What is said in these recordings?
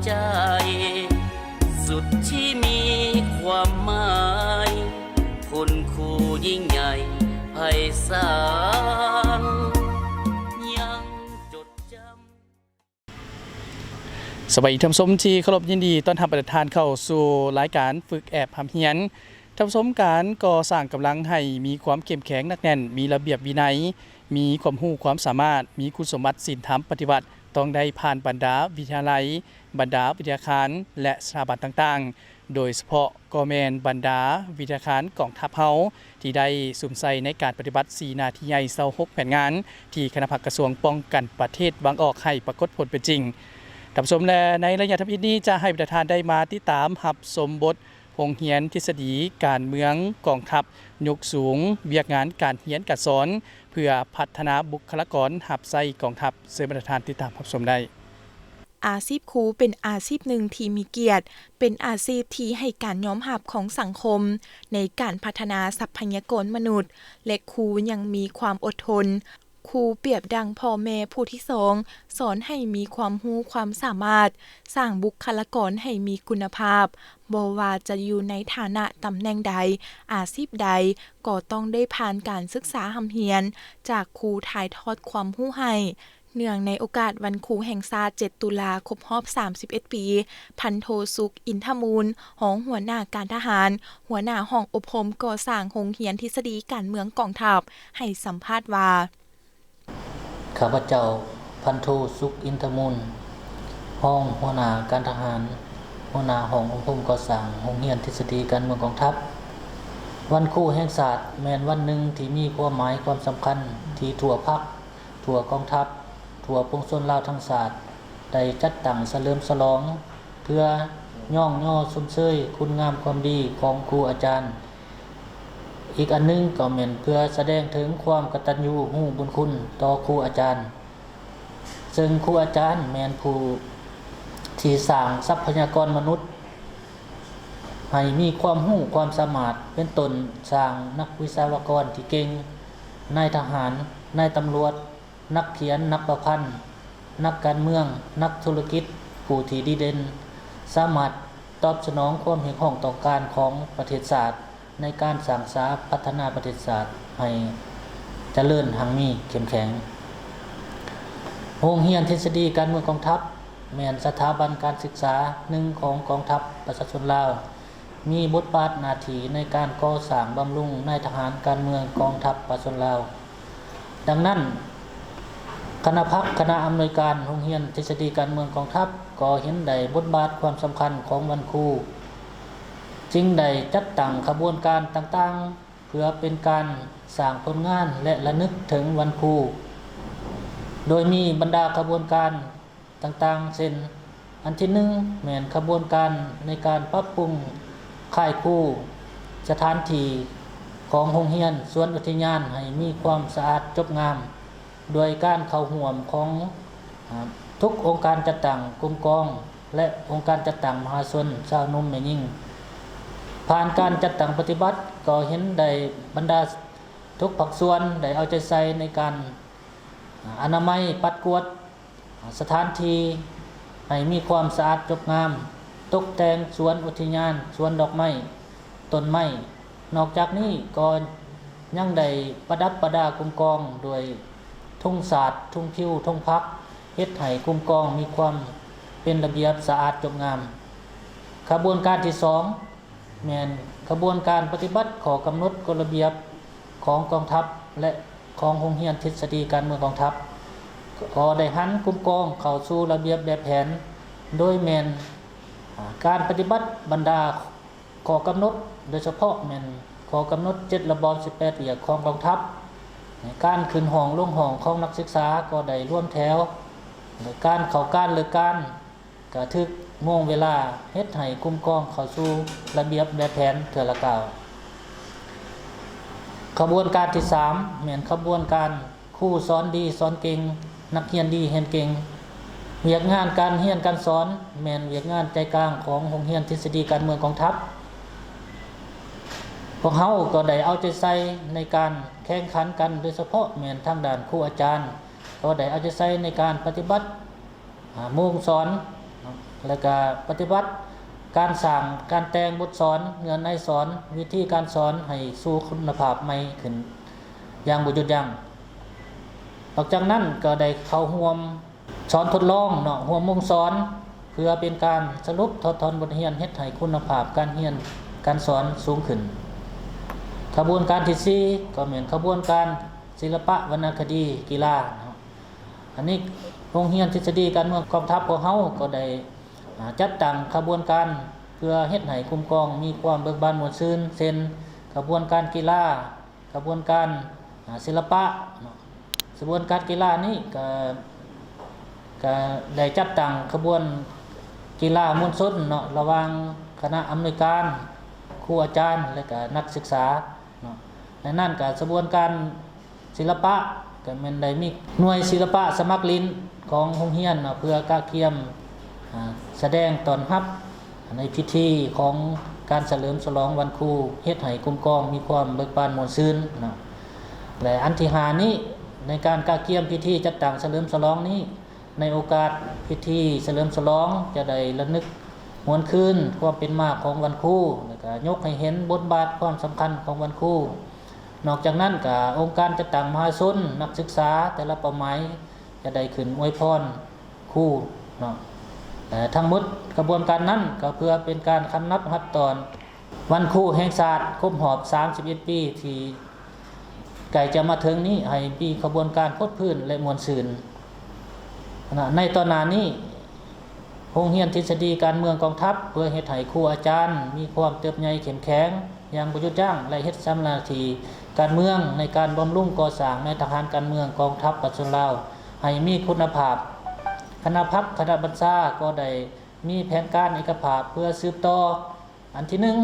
ໄດ້ ສຸດທີ່ມີຄວາມໝາຍ ຄຸນຄູຍິ່ງໃຫຍ່ໄພສານ ຍັງຈົດຈຳ. ສະບາຍດີທ່ານຜູ້ຊົມທີ່ເຄົາລົບ, ຍິນດີຕ້ອນຮັບບັນດາທ່ານເຂົ້າສູ່ລາຍການຝຶກແອບຮ່ຳຮຽນ. ທ່ານຜູ້ຊົມ, ການກໍ່ສ້າງກຳລັງໃຫ້ມີຄວາມເຂັ້ມແຂງໜັກແໜ້ນ, ມີລະບຽບວິໄນ, ມີຄວາມຮູ້ຄວາມສາມາດ, ມີຄຸນສົມບັດສິນທຳປະຕິວັດ ຕ້ອງໄດ້ຜ່ານບັນດາວິທະຍາໄລ, ບັນດາວິທະຍາຄານ ແລະ ສະຖາບັນຕ່າງໆ, ໂດຍສະເພາະກໍແມ່ນບັນດາວິທະຍາຄານກອງທັບເຮົາ ທີ່ໄດ້ສຸມໃສ່ໃນການປະຕິບັດສີ່ໜ້າທີ່ໃຫຍ່ ຊາວຫົກແຜນງານ ທີ່ຄະນະພັກກະຊວງປ້ອງກັນປະເທດວາງອອກໃຫ້ປາກົດຜົນເປັນຈິງ. ທ່ານຜູ້ຊົມ, ແລະ ໃນໄລຍະທຳອິດນີ້ ຈະໃຫ້ບັນດາທ່ານໄດ້ມາຕິດຕາມຮັບຊົມບົດ ໂຮງຮຽນທິດສະດີການເມືອງກອງທັບ ຍົກສູງວຽກງານການຮຽນການສອນ ເພື່ອພັດທະນາບຸກຄະລາກອນຮັບໃຊ້ກອງທັບ. ເຊີນບັນດາທ່ານຕິດຕາມຮັບຊົມໄດ້. ອາຊີບຄູເປັນອາຊີບໜຶ່ງທີ່ມີກຽດ, ເປັນອາຊີບທີ່ໃຫ້ການຍອມຮັບຂອງສັງຄົມໃນການພັດທະນາຊັບພະຍາກອນມະນຸດ ແລະ ຄູຍັງມີຄວາມອົດທົນ. ຄູປຽບດັ່ງພໍ່ແມ່ຜູ້ທີສອງ, ສອນໃຫ້ມີຄວາມຮູ້ຄວາມສາມາດ, ສ້າງບຸກຄະລາກອນໃຫ້ມີຄຸນນະພາບ, ບໍ່ວ່າຈະຢູ່ໃນຖານະຕຳແໜ່ງໃດ, ອາຊີບໃດ, ກໍຕ້ອງໄດ້ຜ່ານການສຶກສາຮ່ຳຮຽນຈາກຄູຖ່າຍທອດຄວາມຮູ້ໃຫ້. ເນື່ອງໃນໂອກາດວັນຄູແຫ່ງຊາດ ເຈັດ ຕຸລາ ຄົບຮອບ ສາມສິບເອັດ ປີ, ພັນໂທ ສຸກ ອິນທະມູນ, ຮອງຫົວໜ້າການທະຫານ, ຫົວໜ້າຫ້ອງອົບຮົມກໍ່ສ້າງໂຮງຮຽນທິດສະດີການເມືອງກອງທັບ, ໃຫ້ສຳພາດວ່າ: ຂ້າພະເຈົ້າ ພັນໂທ ສຸກ ອິນທະມູນ, ຮອງຫົວໜ້າການທະຫານ, ຫົວໜ້າຫ້ອງອົບຮົມກໍ່ສ້າງໂຮງຮຽນທິດສະດີການເມືອງກອງທັບ. ວັນຄູແຫ່ງຊາດແມ່ນວັນໜຶ່ງທີ່ມີຄວາມໝາຍຄວາມສຳຄັນ ທີ່ທົ່ວພັກ, ທົ່ວກອງທັບ, ທົ່ວປວງຊົນລາວທັງຊາດ ໄດ້ຈັດຕັ້ງສະເຫຼີມສະຫຼອງ ເພື່ອຍ້ອງຍໍຊົມເຊີຍຄຸນງາມຄວາມດີຂອງຄູອາຈານ. ອີກອັນໜຶ່ງກໍແມ່ນເພື່ອສະແດງເຖິງຄວາມກະຕັນຍູຮູ້ບຸນຄຸນຕໍ່ຄູອາຈານ, ເຊິ່ງຄູອາຈານແມ່ນຜູ້ທີ່ສ້າງຊັບພະຍາກອນມະນຸດໃຫ້ມີຄວາມຮູ້ຄວາມສາມາດ, ເປັນຕົ້ນສ້າງນັກວິສະວະກອນທີ່ເກັ່ງ, ນາຍທະຫານ, ນາຍຕຳຫຼວດ, ນັກຂຽນ, ນັກປະພັນ, ນັກການເມືອງ, ນັກທຸລະກິດ ຜູ້ທີ່ດີເດັ່ນ, ສາມາດຕອບສະໜອງຄວາມຮຽກຮ້ອງຕ້ອງການຂອງປະເທດຊາດ ໃນການສ້າງສາພັດທະນາປະເທດຊາດໃຫ້ຈະເລີນຮັ່ງມີເຂັ້ມແຂງ. ໂຮງຮຽນທິດສະດີການເມືອງກອງທັບ ແມ່ນສະຖາບັນການສຶກສາໜຶ່ງຂອງກອງທັບປະຊາຊົນລາວ. ມີບົດບາດໜ້າທີ່ໃນການກໍ່ສ້າງບຳລຸງນາຍທະຫານການເມືອງກອງທັບປະຊາຊົນລາວ. ດັ່ງນັ້ນ, ຄະນະພັກຄະນະອຳນວຍການໂຮງຮຽນທິດສະດີການເມືອງກອງທັບ ກໍເຫັນໄດ້ບົດບາດຄວາມສຳຄັນຂອງວັນຄູ, ຈຶ່ງໄດ້ຈັດຕັ້ງຂະບວນການຕ່າງໆ ເພື່ອເປັນການສ້າງຜົນງານ ແລະ ລະນຶກເຖິງວັນຄູ, ໂດຍມີບັນດາຂະບວນການ ຕ່າງໆ ເຊັ່ນ ອັນທີໜຶ່ງ ແມ່ນຂະບວນການໃນການປັບປຸງຄ້າຍຄູ, ສະຖານທີ່ຂອງໂຮງຮຽນ, ສວນອຸທິຍານ ໃຫ້ມີຄວາມສະອາດຈົບງາມ ໂດຍການເຂົ້າຮ່ວມຂອງ ອາ ທຸກອົງການຈັດຕັ້ງ, ກຸ່ມກອງ ແລະ ອົງການຈັດຕັ້ງມະຫາຊົນ, ຊາວໜຸ່ມແມ່ຍິງ. ຜ່ານການຈັດຕັ້ງປະຕິບັດ ກໍເຫັນໄດ້ບັນດາທຸກພາກສ່ວນໄດ້ເອົາໃຈໃສ່ໃນການ ອາ ອະນາໄມ, ປັດກວາດ ສະຖານທີ່ໃຫ້ມີຄວາມສະອາດຈົບງາມ, ຕົກແຕ່ງສວນອຸທິຍານ, ສວນດອກໄມ້, ຕົ້ນໄມ້. ນອກຈາກນີ້ກໍຍັງໄດ້ປະດັບປະດາກຸ່ມກອງດ້ວຍທຸງຊາດ, ທຸງຜິວ, ທຸງພັກ, ເຮັດໃຫ້ກຸ່ມກອງມີຄວາມເປັນລະບຽບສະອາດຈົບງາມ. ຂະບວນການທີສອງ ແມ່ນຂະບວນການປະຕິບັດຂໍ້ກຳນົດກົດລະບຽບຂອງກອງທັບ ແລະ ຂອງໂຮງຮຽນທິດສະດີການເມືອງກອງທັບ ກໍໄດ້ຫັນກຸ່ມກອງເຂົ້າສູ່ລະບຽບແບບແຜນ ໂດຍແມ່ນ ອາ ການປະຕິບັດບັນດາຂໍ້ກຳນົດ, ໂດຍສະເພາະແມ່ນຂໍ້ກຳນົດເຈັດລະບອບສິບແປດວຽກຂອງກອງທັບ, ການຂຶ້ນຫ້ອງລົງຫ້ອງຂອງນັກສຶກສາກໍໄດ້ລວມແຖວ, ການເຂົ້າການເລີກການ ກະຖືກໂມງເວລາ ເຮັດໃຫ້ກຸ່ມກອງເຂົ້າສູ່ລະບຽບແບບແຜນເທື່ອລະກ້າວ. ຂະບວນການທີສາມ ແມ່ນຂະບວນການຄູສອນດີສອນເກັ່ງ, ນັກຮຽນດີຮຽນເກັ່ງ. ວຽກງານການຮຽນການສອນ ແມ່ນວຽກງານໃຈກາງຂອງໂຮງຮຽນທິດສະດີການເມືອງກອງທັບ. ພວກເຮົາກໍໄດ້ເອົາໃຈໃສ່ໃນການແຂ່ງຂັນກັນ, ໂດຍສະເພາະແມ່ນທາງດ້ານຄູອາຈານ ກໍໄດ້ເອົາໃຈໃສ່ໃນການປະຕິບັດ ອາ ໂມງສອນ ແລະກະປະຕິບັດການສ້າງການແຕ່ງບົດສອນ, ເນື້ອໃນສອນ, ວິທີການສອນໃຫ້ສູ່ຄຸນນະພາບໃໝ່ຂຶ້ນຢ່າງບໍ່ຢຸດຢັ້ງ. ນອກຈາກນັ້ນກໍໄດ້ເຂົ້າຮ່ວມສອນທົດລອງເນາະ, ຮ່ວມວົງສອນ ເພື່ອເປັນການສະຫຼຸບຖອດຖອນບົດຮຽນ, ເຮັດໃຫ້ຄຸນນະພາບການຮຽນການສອນສູງຂຶ້ນ. ຂະບວນການທີສີ່ ກໍແມ່ນຂະບວນການ ສິລະປະວັນນະຄະດີກິລາເນາະ. ອັນນີ້ໂຮງຮຽນທິດສະດີການເມືອງກອງທັບພວກເຮົາກໍໄດ້ ອາ ຈັດຕັ້ງຂະບວນການເພື່ອເຮັດໃຫ້ກຸ່ມກອງມີຄວາມເບີກບານມ່ວນຊື່ນ ເຊັ່ນ ຂະບວນການກິລາ, ຂະບວນການ ອາ ສິລະປະເນາະ. ຂະບວນການກິລານີ້ກໍ ກໍໄດ້ຈັດຕັ້ງຂະບວນກິລາມວນຊົນເນາະ ລະຫວ່າງຄະນະອຳນວຍການ, ຄູອາຈານ ແລະກະນັກສຶກສາເນາະ. ໃນນັ້ນກະຂະບວນການ ສິລະປະ ກໍແມ່ນໄດ້ມີໜ່ວຍສິລະປະສະໝັກຫຼິ້ນຂອງໂຮງຮຽນເນາະ ເພື່ອກະກຽມ ອາ ສະແດງຕ້ອນຮັບໃນພິທີຂອງການສະເຫຼີມສະຫຼອງວັນຄູ ເຮັດໃຫ້ກຸ່ມກອງມີຄວາມເບີກບານມ່ວນຊື່ນເນາະ. ແລະ ອັນທີຫ້ານີ້ ໃນການກະກຽມພິທີຈັດຕັ້ງສະເຫຼີມສະຫຼອງນີ້ ໃນໂອກາດພິທີສະເຫຼີມສະຫຼອງ ຈະໄດ້ລະນຶກຫວນຄືນຄວາມເປັນມາຂອງວັນຄູ ແລະກະຍົກໃຫ້ເຫັນບົດບາດຄວາມສຳຄັນຂອງວັນຄູ. ນອກຈາກນັ້ນກະອົງການຈັດຕັ້ງມະຫາຊົນ, ນັກສຶກສາແຕ່ລະເປົ້າໝາຍຈະໄດ້ຂຶ້ນອວຍພອນຄູເນາະ. ແລະ ທັງໝົດຂະບວນການນັ້ນກໍເພື່ອເປັນການຄຳນັບຮັບຕ້ອນວັນຄູແຫ່ງຊາດຄົບຮອບສາມສິບເອັດປີ ທີ່ໃກ້ຈະມາເຖິງນີ້ ໃຫ້ມີຂະບວນການພົດພື້ນ ແລະ ມ່ວນຊື່ນ. ໃນຕໍ່ໜ້ານີ້ ໂຮງຮຽນທິດສະດີການເມືອງກອງທັບ ເພື່ອເຮັດໃຫ້ຄູອາຈານມີຄວາມເຕີບໃຫຍ່ເຂັ້ມແຂງຢ່າງບໍ່ຢຸດຢັ້ງ ແລະ ເຮັດຊຳໜ້າທີ່ການເມືອງໃນການບຳລຸງກໍ່ສ້າງນາຍທະຫານການເມືອງກອງທັບປະຊາຊົນລາວໃຫ້ມີຄຸນນະພາບ. ຄະນະພັກຄະນະບັນຊາກໍໄດ້ມີແຜນການເອກະພາບເພື່ອສືບຕໍ່. ອັນທີໜຶ່ງ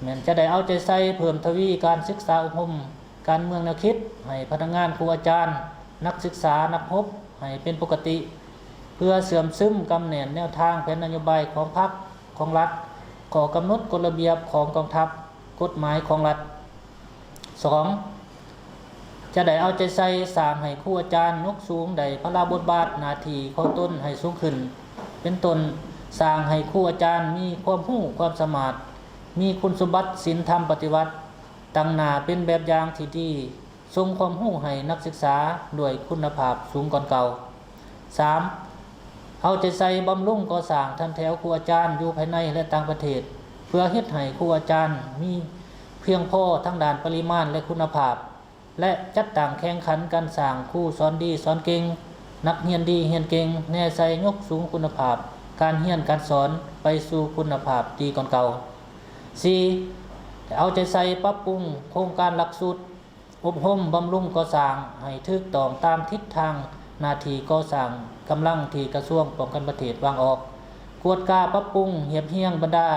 ແມ່ນຈະໄດ້ເອົາໃຈໃສ່ເພີ່ມທະວີການສຶກສາອົບຮົມການເມືອງແນວຄິດໃຫ້ພະນັກງານ, ຄູອາຈານ, ນັກສຶກສາ, ນັກຮົບ ໃຫ້ເປັນປົກກະຕິ ເພື່ອເຊື່ອມຊຶມກຳແໜ້ນແນວທາງແຜນນະໂຍບາຍຂອງພັກ, ຂອງລັດ, ຂໍ້ກຳນົດກົດລະບຽບຂອງກອງທັບ, ກົດໝາຍຂອງລັດ. ສອງ ຈະໄດ້ເອົາໃຈໃສ່ສ້າງໃຫ້ຄູອາຈານຍົກສູງໄດ້ພາລະບົດບາດໜ້າທີ່ຂອງຕົນໃຫ້ສູງຂຶ້ນ ເປັນຕົ້ນ ສ້າງໃຫ້ຄູອາຈານມີຄວາມຮູ້ຄວາມສາມາດ, ມີຄຸນສົມບັດສິນທຳປະຕິວັດ, ຕັ້ງໜ້າເປັນແບບຢ່າງທີ່ດີ, ສົ່ງຄວາມຮູ້ໃຫ້ນັກສຶກສາດ້ວຍຄຸນນະພາບສູງກ່ອນເກົ່າ. ສາມ ເອົາໃຈໃສ່ບຳລຸງກໍ່ສ້າງຖັນແຖວຄູອາຈານຢູ່ພາຍໃນ ແລະ ຕ່າງປະເທດ ເພື່ອເຮັດໃຫ້ຄູອາຈານມີພຽງພໍທັງດ້ານປະລິມານ ແລະ ຄຸນນະພາບ ແລະ ຈັດຕັ້ງແຂ່ງຂັນການສ້າງຄູສອນດີສອນເກັ່ງ, ນັກຮຽນດີຮຽນເກັ່ງ, ແນໃສ່ຍົກສູງຄຸນນະພາບການຮຽນການສອນໄປສູ່ຄຸນນະພາບດີກ່ອນເກົ່າ. ສີ່ ເອົາໃຈໃສ່ປັບປຸງໂຄງການຫຼັກສູດ ອົບຮົມບຳລຸງກໍ່ສ້າງໃຫ້ຖືກຕ້ອງຕາມທິດທາງໜ້າທີ່ກໍ່ສ້າງກຳລັງທີ່ກະຊວງປ້ອງກັນປະເທດວາງອອກ, ກວດກາປັບປຸງຮຽບຮຽງບັນດາ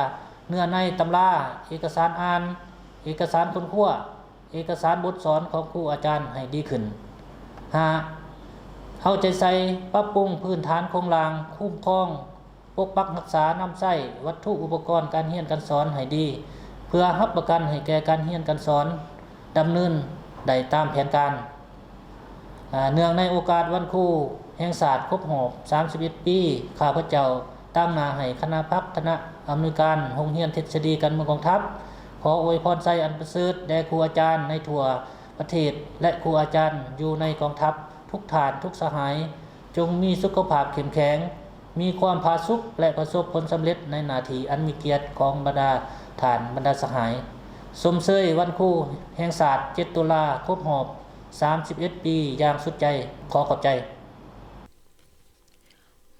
ເນື້ອໃນຕຳລາ, ເອກະສານອ່ານ, ເອກະສານຄົ້ນຄວ້າ, ເອກະສານບົດສອນຂອງຄູອາຈານໃຫ້ດີຂຶ້ນ. ຫ້າ ເອົາໃຈໃສ່ປັບປຸງພື້ນຖານໂຄງລ່າງຄຸ້ມຄອງ ປົກປັກຮັກສານຳໃຊ້ວັດຖຸອຸປະກອນການຮຽນການສອນໃຫ້ດີ ເພື່ອຮັບປະກັນໃຫ້ແກ່ການຮຽນການສອນດຳເນີນໄດ້ຕາມແຜນການ. ອາ ເນື່ອງໃນໂອກາດວັນຄູແຫ່ງຊາດຄົບຮອບສາມສິບເອັດປີ, ຂ້າພະເຈົ້າຕາງໜ້າໃຫ້ຄະນະພັກຄະນະອຳນວຍການໂຮງຮຽນທິດສະດີການເມືອງກອງທັບ ຂໍອວຍພອນໄຊອັນປະເສີດແດ່ຄູອາຈານໃນທົ່ວປະເທດ ແລະ ຄູອາຈານຢູ່ໃນກອງທັບທຸກທ່ານທຸກສະຫາຍ ຈົ່ງມີສຸຂະພາບເຂັ້ມແຂງ, ມີຄວາມຜາສຸກ ແລະ ປະສົບຜົນສຳເລັດໃນໜ້າທີ່ອັນມີກຽດຂອງບັນດາທ່ານບັນດາສະຫາຍ. ຊົມເຊີຍວັນຄູແຫ່ງຊາດເຈັດຕຸລາ ຄົບຮອບສາມສິບເອັດປີຢ່າງສຸດໃຈ. ຂໍຂອບໃຈ.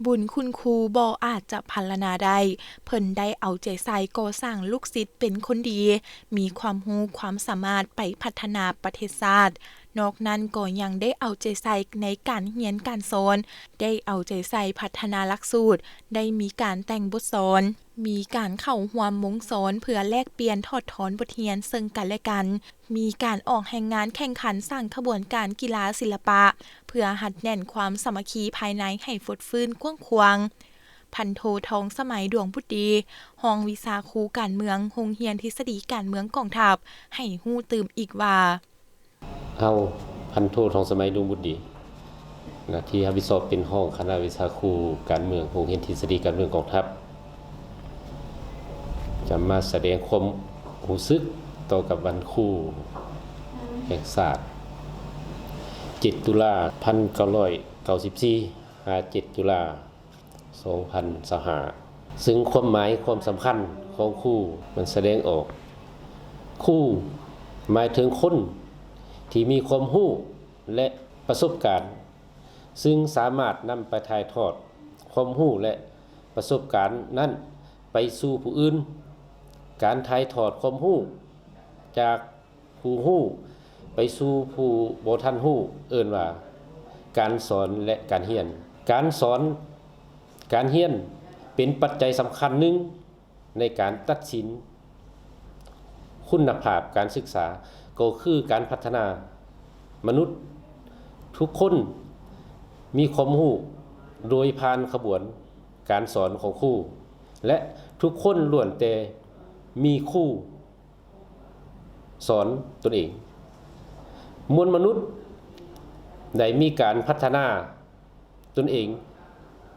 ບຸນຄຸນຄູບໍ່ອາດຈະພັນລະນາໄດ້, ເພິ່ນໄດ້ເອົາໃຈໃສ່ກໍ່ສ້າງລູກສິດເປັນຄົນດີ, ມີຄວາມຮູ້ຄວາມສາມາດໄປພັດທະນາປະເທດຊາດ. ນອກນັ້ນກໍຍັງໄດ້ເອົາໃຈໃສ່ໃນການຮຽນການສອນ, ໄດ້ເອົາໃຈໃສ່ພັດທະນາຫຼັກສູດ, ໄດ້ມີການແຕ່ງບົດສອນ, ມີການເຂົ້າຮ່ວມວົງສອນເພື່ອແລກປ່ຽນຖອດຖອນບົດຮຽນເຊິ່ງກັນແລະກັນ, ມີການອອກແຮງງານແຂ່ງຂັນສ້າງຂະບວນການກິລາສິລະປະ ເພື່ອຮັດແໜ້ນຄວາມສາມັກຄີພາຍໃນໃຫ້ຟົດຟື້ນກວ້າງຂວາງ. ພັນໂທ ທອງສະໄໝ ດວງບຸດດີ, ຮອງວິຊາຄູການເມືອງ, ໂຮງຮຽນທິດສະດີການເມືອງກອງທັບ, ໃຫ້ຮູ້ຕື່ມອີກວ່າ. ເຮົາ ພັນໂທ ທອງສະໄໝ ດວງບຸດດີ, ໜ້າທີ່ຮັບຜິດຊອບເປັນຮອງຄະນະວິຊາຄູການເມືອງ ໂຮງຮຽນທິດສະດີການເມືອງກອງທັບ ຈະມາສະແດງຄວາມຮູ້ສຶກຕໍ່ກັບວັນຄູແຫ່ງຊາດ ເຈັດ ຕຸລາ ພັນເກົ້າຮ້ອຍເກົ້າສິບສີ່ ຫາ ເຈັດ ຕຸລາ ສອງພັນຊາວຫ້າ ຊຶ່ງຄວາມໝາຍຄວາມສຳຄັນຂອງຄູມັນສະແດງອອກ ຄູໝາຍເຖິງຄົນທີ່ມີຄວາມຮູ້ ແລະ ປະສົບການ ຊຶ່ງສາມາດນຳໄປຖ່າຍທອດຄວາມຮູ້ ແລະ ປະສົບການນັ້ນໄປສູ່ຜູ້ອື່ນ. ການຖ່າຍທອດຄວາມຮູ້ຈາກຜູ້ຮູ້ໄປສູ່ຜູ້ບໍ່ທັນຮູ້ ເອີ້ນວ່າການສອນ ແລະ ການຮຽນ. ການສອນ, ການຮຽນເປັນປັດໄຈສຳຄັນໜຶ່ງ ໃນການຕັດສິນຄຸນນະພາບການສຶກສາ ກໍຄືການພັດທະນາມະນຸດ. ທຸກຄົນມີຄວາມຮູ້ໂດຍຜ່ານຂະບວນການສອນຂອງຄູ ແລະ ທຸກຄົນລ້ວນແຕ່ມີຄູສອນຕົນເອງ. ມວນມະນຸດໄດ້ມີການພັດທະນາຕົນເອງ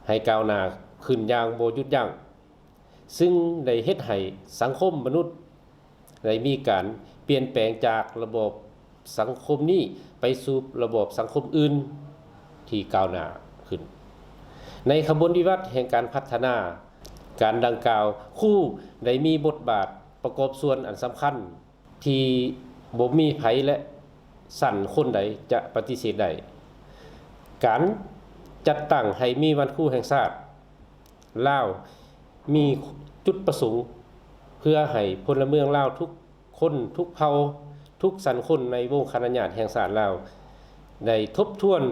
ໃຫ້ກ້າວໜ້າຂຶ້ນຢ່າງບໍ່ຢຸດຢັ້ງ. ຊຶ່ງໄດ້ເຮັດໃຫ້ສັງຄົມມະນຸດໄດ້ມີການປ່ຽນແປງຈາກລະບອບສັງຄົມນີ້ໄປສູ່ລະບອບສັງຄົມອື່ນທີ່ກ້າວໜ້າຂຶ້ນ. ໃນຂະບວນວິວັດແຫ່ງການພັດທະນາການດັ່ງກ່າວ, ຄູໄດ້ມີບົດບາດປະກອບສ່ວນອັນສຳຄັນ ທີ່ບໍ່ມີໃຜ ແລະ ຊັ້ນຄົນໃດຈະປະຕິເສດໄດ້. ການຈັດຕັ້ງໃຫ້ມີວັນຄູແຫ່ງຊາດລາວ ມີຈຸດປະສົງເພື່ອໃຫ້ພົນລະເມືອງລາວທຸກຄົນ, ທຸກເຜົ່າ, ທຸກຊັ້ນຄົນໃນວົງຄະນະຍາດແຫ່ງຊາດລາວ ໄດ້ທົບທວນ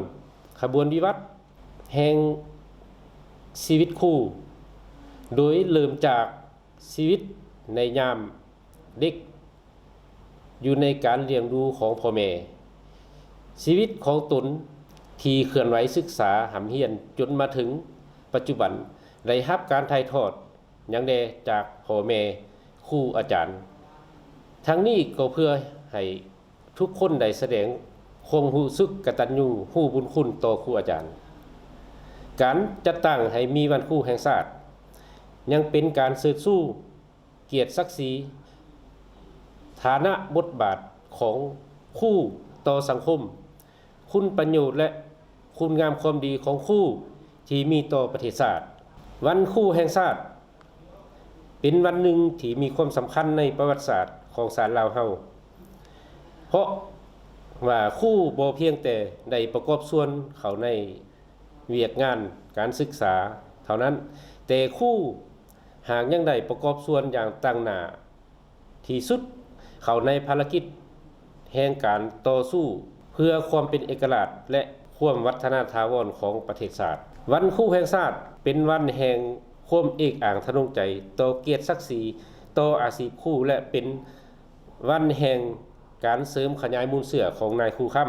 ຂະບວນວິວັດແຫ່ງຊີວິດຄູ, ໂດຍເລີ່ມຈາກ ຊີວິດໃນຍາມເດັກຢູ່ໃນການລ້ຽງດູຂອງພໍ່ແມ່, ຊີວິດຂອງຕົນທີ່ເຄື່ອນໄຫວສຶກສາຮ່ຳຮຽນຈົນມາເຖິງປັດຈຸບັນ ໄດ້ຮັບການຖ່າຍທອດຫຍັງແດ່ຈາກພໍ່ແມ່, ຄູອາຈານ. ທັງນີ້ກໍເພື່ອໃຫ້ ທຸກຄົນໄດ້ສະແດງຄວາມຮູ້ສຶກກະຕັນຍູຮູ້ບຸນຄຸນຕໍ່ຄູອາຈານ. ການຈັດຕັ້ງໃຫ້ມີວັນຄູແຫ່ງຊາດ ຍັງເປັນການເຊີດຊູກຽດສັກສີ, ຖານະບົດບາດຂອງຄູຕໍ່ສັງຄົມ, ຄຸນປະໂຫຍດ ແລະ ຄຸນງາມຄວາມດີຂອງຄູທີ່ມີຕໍ່ປະເທດຊາດ. ວັນຄູແຫ່ງຊາດ ເປັນວັນໜຶ່ງທີ່ມີຄວາມສຳຄັນໃນປະຫວັດສາດຂອງຊາດລາວເຮົາ, ເພາະວ່າຄູບໍ່ພຽງແຕ່ໄດ້ປະກອບສ່ວນເຂົ້າໃນວຽກງານການສຶກສາເທົ່ານັ້ນ, ແຕ່ຄູຫາກຍັງໄດ້ປະກອບສ່ວນຢ່າງຕັ້ງໜ້າທີ່ສຸດເຂົ້າໃນພາລະກິດແຫ່ງການຕໍ່ສູ້ເພື່ອຄວາມເປັນເອກະລາດ ແລະ ຄວາມວັດທະນາຖາວອນຂອງປະເທດຊາດ. ວັນຄູແຫ່ງຊາດ ເປັນວັນແຫ່ງຄວາມເອກອ້າງທະນົງໃຈຕໍ່ກຽດສັກສີ, ຕໍ່ອາຊີບຄູ ແລະ ເປັນວັນແຫ່ງການເສີມຂະຫຍາຍມູນເຊື້ອຂອງນາຍຄູຄຳ,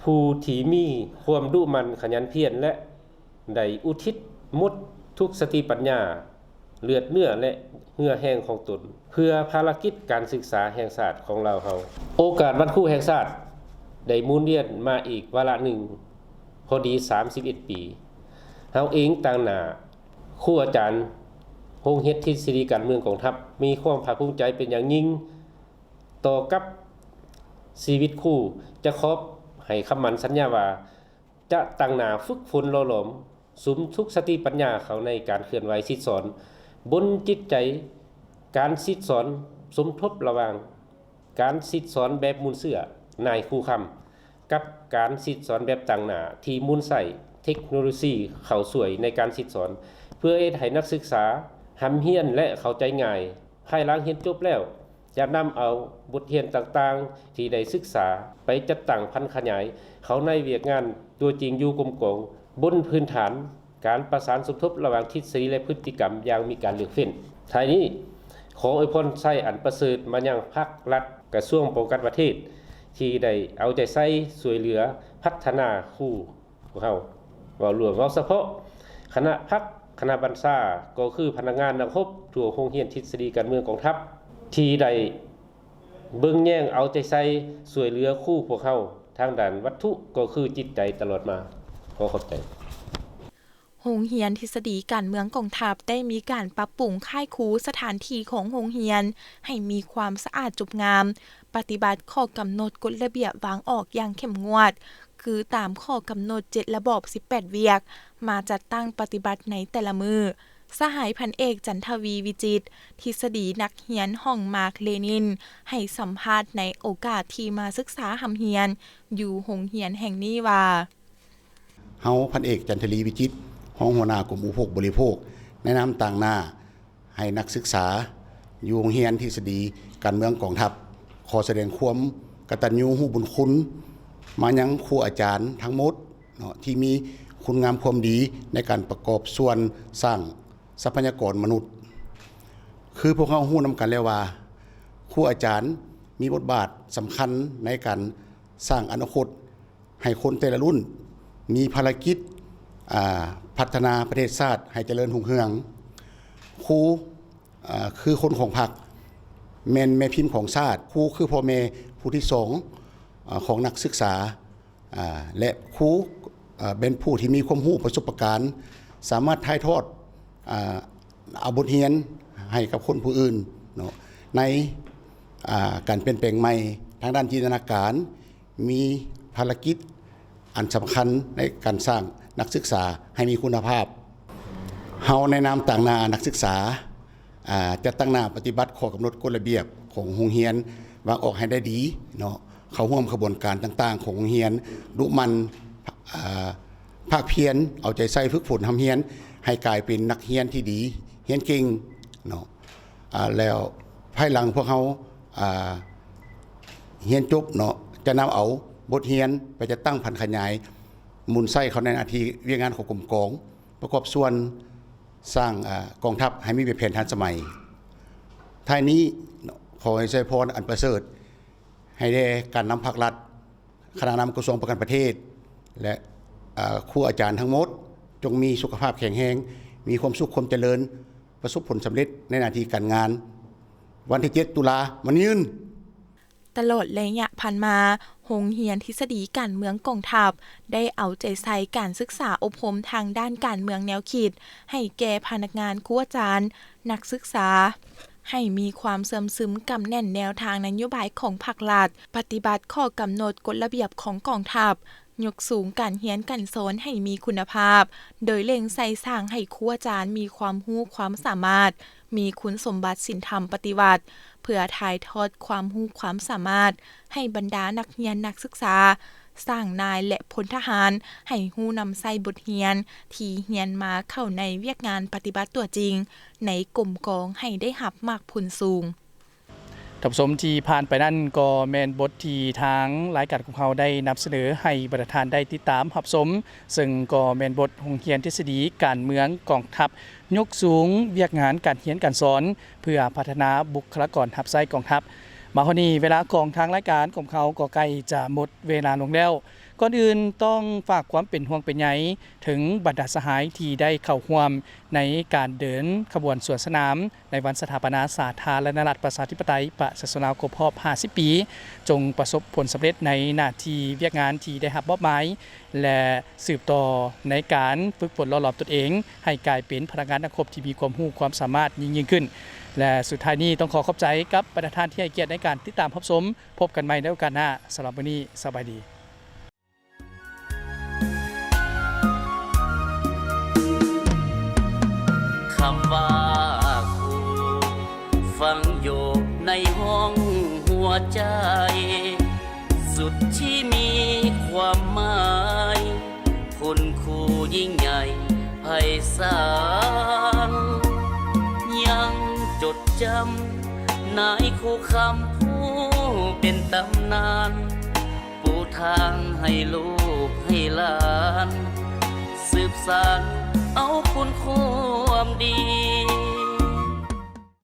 ຜູ້ທີ່ມີຄວາມດຸໝັ່ນຂະຫຍັນພຽນ ແລະ ໄດ້ອຸທິດໝົດທຸກສະຕິປັນຍາ, ເລືອດເນື້ອ ແລະ ເຫື່ອແຮງຂອງຕົນ ເພື່ອພາລະກິດການສຶກສາແຫ່ງຊາດຂອງລາວເຮົາ. ໂອກາດວັນຄູແຫ່ງຊາດໄດ້ໝູນວຽນມາອີກວາລະໜຶ່ງ ພໍດີສາມສິບເອັດປີ. ເຮົາເອງຕາງໜ້າຄູອາຈານໂຮງຮຽນທິດສະດີການເມືອງກອງທັບ ມີຄວາມພາກພູມໃຈເປັນຢ່າງຍິ່ງຕໍ່ກັບຊີວິດຄູ, ຈະຂອບໃຫ້ຄຳໝັ້ນສັນຍາວ່າ ຈະຕັ້ງໜ້າຝຶກຝົນຫຼໍ່ຫຼອມສຸມທຸກສະຕິປັນຍາເຂົ້າໃນການເຄື່ອນໄຫວສິດສອນ ບົນຈິດໃຈການສິດສອນສົມທົບລະຫວ່າງການສິດສອນແບບມູນເຊື້ອນາຍຄູຄຳ ກັບການສິດສອນແບບຕັ້ງໜ້າທີ່ໝູນໃຊ້ເທັກໂນໂລຊີເຂົ້າຊ່ວຍໃນການສິດສອນ ເພື່ອເຮັດໃຫ້ນັກສຶກສາຮ່ຳຮຽນ ແລະ ເຂົ້າໃຈງ່າຍ. ພາຍຫຼັງຮຽນຈົບແລ້ວ ຈະນຳເອົາບົດຮຽນຕ່າງໆທີ່ໄດ້ສຶກສາໄປຈັດຕັ້ງຜັນຂະຫຍາຍເຂົ້າໃນວຽກງານຕົວຈິງຢູ່ກົມກອງ ບົນພື້ນຖານການປະສານສົມທົບລະຫວ່າງທິດສະດີ ແລະ ພຶດຕິກຳຢ່າງມີການເລືອກເຟ້ນ. ທ້າຍນີ້ ຂໍອວຍພອນໄຊອັນປະເສີດມາຍັງພັກລັດ, ກະຊວງປ້ອງກັນປະເທດ ທີ່ໄດ້ເອົາໃຈໃສ່ຊ່ວຍເຫຼືອພັດທະນາຄູ ພວກເຮົາເວົ້າລວມ, ເວົ້າສະເພາະຄະນະພັກ, ຄະນະບັນຊາ ກໍຄືພະນັກງານນັກຮົບທົ່ວໂຮງຮຽນທິດສະດີການເມືອງກອງທັບ ທີ່ໄດ້ເບິ່ງແຍງເອົາໃຈໃສ່ຊ່ວຍເຫຼືອຄູພວກເຮົາທາງດ້ານວັດຖຸ ກໍຄືຈິດໃຈຕະຫຼອດມາ. ຂໍຂອບໃຈ. ໂຮງຮຽນທິດສະດີການເມືອງກອງທັບ ໄດ້ມີການປັບປຸງຄ້າຍຄູສະຖານທີ່ຂອງໂຮງຮຽນໃຫ້ມີຄວາມສະອາດຈົບງາມ, ປະຕິບັດຂໍ້ກຳນົດກົດລະບຽບວາງອອກຢ່າງເຂັ້ມງວດ, ຄືຕາມຂໍ້ກຳນົດເຈັດລະບອບສິບແປດວຽກ ມາຈັດຕັ້ງປະຕິບັດໃນແຕ່ລະມື້. ສະຫາຍພັນເອກ ຈັນທະວີ ວິຈິດ ທິດສະດີນັກຮຽນຫ້ອງມາກເລນິນ ໃຫ້ສຳພາດໃນໂອກາດທີ່ມາສຶກສາຮ່ຳຮຽນຢູ່ໂຮງຮຽນແຫ່ງນີ້ວ່າ, ເຮົາ ພັນເອກ ຈັນທະວີ ວິຈິດ ຮອງຫົວໜ້າກົມອຸປະໂພກບໍລິໂພກ ໃນນາມຕາງໜ້າ ໃຫ້ນັກສຶກສາຢູ່ໂຮງຮຽນທິດສະດີການເມືອງກອງທັບ ຂໍສະແດງຄວາມກະຕັນຍູຮູ້ບຸນຄຸນມາຍັງຄູອາຈານທັງໝົດເນາະ ທີ່ມີຄຸນງາມຄວາມດີໃນການປະກອບສ່ວນສ້າງຊັບພະຍາກອນມະນຸດ. ຄືພວກເຮົາຮູ້ນຳກັນແລ້ວວ່າ ຄູອາຈານມີບົດບາດສຳຄັນໃນການສ້າງອະນາຄົດ ໃຫ້ຄົນແຕ່ລະລຸ້ນມີພາລະກິດ ອາ ພັດທະນາປະເທດຊາດໃຫ້ຈະເລີນຮຸ່ງເຮືອງ. ຄູ ອາ ຄືຄົນຂອງພັກ, ແມ່ນແມ່ພິມຂອງຊາດ. ຄູຄືພໍ່ແມ່ຜູ້ທີສອງ ອາ ຂອງນັກສຶກສາ ອາ ແລະ ຄູ ອາ ແມ່ນຜູ້ທີ່ມີຄວາມຮູ້ປະສົບປະການ ສາມາດຖ່າຍທອດ ອາ ເອົາບົດຮຽນໃຫ້ກັບຄົນຜູ້ອື່ນເນາະ ໃນ ອາ ການປ່ຽນແປງໃໝ່ທາງດ້ານຈິນຕະນາການ ມີພາລະກິດອັນສຳຄັນໃນການສ້າງນັກສຶກສາໃຫ້ມີຄຸນນະພາບ. ເຮົາໃນນາມຕາງໜ້ານັກສຶກສາ ອາ ຈະຕັ້ງໜ້າປະຕິບັດຂໍ້ກຳນົດກົດລະບຽບຂອງໂຮງຮຽນວາງອອກໃຫ້ໄດ້ດີເນາະ, ເຂົ້າຮ່ວມຂະບວນການຕ່າງໆຂອງໂຮງຮຽນ, ດຸໝັ່ນ ອາ ພາກພຽນ ເອົາໃຈໃສ່ຝຶກຝົນຮ່ຳຮຽນໃຫ້ກາຍເປັນນັກຮຽນທີ່ດີ, ຮຽນເກັ່ງເນາະ. ອາ ແລ້ວພາຍຫຼັງພວກເຮົາ ອາ ຮຽນຈົບເນາະ ຈະນຳເອົາບົດຮຽນໄປຈັດຕັ້ງຜັນຂະຫຍາຍໝູນໃຊ້ເຂົ້າໃນໜ້າທີ່ວຽກງານຂອງກົມກອງ ປະກອບສ່ວນສ້າງ ອາ ກອງທັບໃຫ້ມີແບບແຜນທັນສະໄໝ. ທ້າຍນີ້ ຂໍໃຫ້ໄຊພອນອັນປະເສີດ ໃຫ້ແດ່ການນຳພາກລັດ, ຄະນະນຳກະຊວງປ້ອງກັນປະເທດ ແລະ ອາ ຄູອາຈານທັງໝົດ ຈົ່ງມີສຸຂະພາບແຂງແຮງ, ມີຄວາມສຸກຄວາມຈະເລີນ, ປະສົບຜົນສຳເລັດໃນໜ້າທີ່ການງານ. ວັນທີເຈັດ ຕຸລາ ໝັ້ນຍືນ. ຕະຫຼອດໄລຍະຜ່ານມາ, ໂຮງຮຽນທິດສະດີການເມືອງກອງທັບ ໄດ້ເອົາໃຈໃສ່ການສຶກສາອົບຮົມທາງດ້ານການເມືອງແນວຄິດ ໃຫ້ແກ່ພະນັກງານ, ຄູອາຈານ, ນັກສຶກສາ ໃຫ້ມີຄວາມເຊື່ອມຊຶມກຳແໜ້ນແນວທາງນະໂຍບາຍຂອງພັກລັດ, ປະຕິບັດຂໍ້ກຳນົດກົດລະບຽບຂອງກອງທັບ, ຍົກສູງການຮຽນການສອນໃຫ້ມີຄຸນນະພາບ, ໂດຍເລັ່ງໃສ່ສ້າງໃຫ້ຄູອາຈານມີຄວາມຮູ້ຄວາມສາມາດ, ມີຄຸນສົມບັດສິນທຳປະຕິວັດ, ເພື່ອຖ່າຍທອດຄວາມຮູ້ຄວາມສາມາດໃຫ້ບັນດານັກຮຽນນັກສຶກສາ, ສ້າງນາຍ ແລະ ພົນທະຫານ ໃຫ້ຮູ້ນຳໃຊ້ບົດຮຽນທີ່ຮຽນມາເຂົ້າໃນວຽກງານປະຕິບັດຕົວຈິງໃນກົມກອງໃຫ້ໄດ້ຮັບໝາກຜົນສູງ. ທ່ານຜູ້ຊົມທີ່ຜ່ານໄປນັ້ນ ກໍແມ່ນບົດທີ່ທາງລາຍການຂອງເຮົາໄດ້ນຳສະເໜີໃຫ້ບັນດາທ່ານໄດ້ຕິດຕາມຮັບຊົມ, ເຊິ່ງກໍແມ່ນບົດໂຮງຮຽນທິດສະດີການເມືອງກອງທັບ ຍົກສູງວຽກງານການຮຽນການສອນ ເພື່ອພັດທະນາບຸກຄະລາກອນຮັບໃຊ້ກອງທັບ. ມາຮອດນີ້ ເວລາຂອງທາງລາຍການຂອງເຮົາກໍໃກ້ຈະໝົດເວລາລົງແລ້ວ. ກ່ອນອື່ນຕ້ອງຝາກຄວາມເປັນຫ່ວງເປັນໃຍເຖິງບັນດາສະຫາຍທີ່ໄດ້ເຂົ້າຮ່ວມໃນການເດີນຂະບວນສວນສະໜາມ ໃນວັນສະຖາປະນາສາທາລະນະລັດ ປະຊາທິປະໄຕ ປະຊາຊົນລາວ ຄົບຮອບຫ້າສິບປີ, ຈົ່ງປະສົບຜົນສຳເລັດໃນໜ້າທີ່ວຽກງານທີ່ໄດ້ຮັບມອບໝາຍ ແລະ ສືບຕໍ່ໃນການຝຶກຝົນຫຼໍ່ຫຼອມຕົນເອງ ໃຫ້ກາຍເປັນພະນັກງານນັກຮົບທີ່ມີຄວາມຮູ້ຄວາມສາມາດຍິ່ງໆຂຶ້ນ. ແລະ ສຸດທ້າຍນີ້ຕ້ອງຂໍຂອບໃຈກັບບັນດາທ່ານທີ່ໃຫ້ກຽດໃນການຕິດຕາມຮັບຊົມ. ພົບກັນໃໝ່ໃນໂອກາດໜ້າ. ສຳລັບມື້ນີ້ ສະບາຍດີ. ຄຳວ່າຄູ ຝັງຢູ່ໃນຫ້ອງຫົວໃຈ ສຸດທີ່ມີຄວາມໝາຍ ຄຸນຄູຍິ່ງໃຫຍ່ໄພສານ ຍັງຈົດຈຳນາຍຄູຄຳຜູ້ເປັນຕຳນານ ປູທາງໃຫ້ລູກໃຫ້ຫຼານ ສືບສານເອົາຄຸນຄວາມດີ.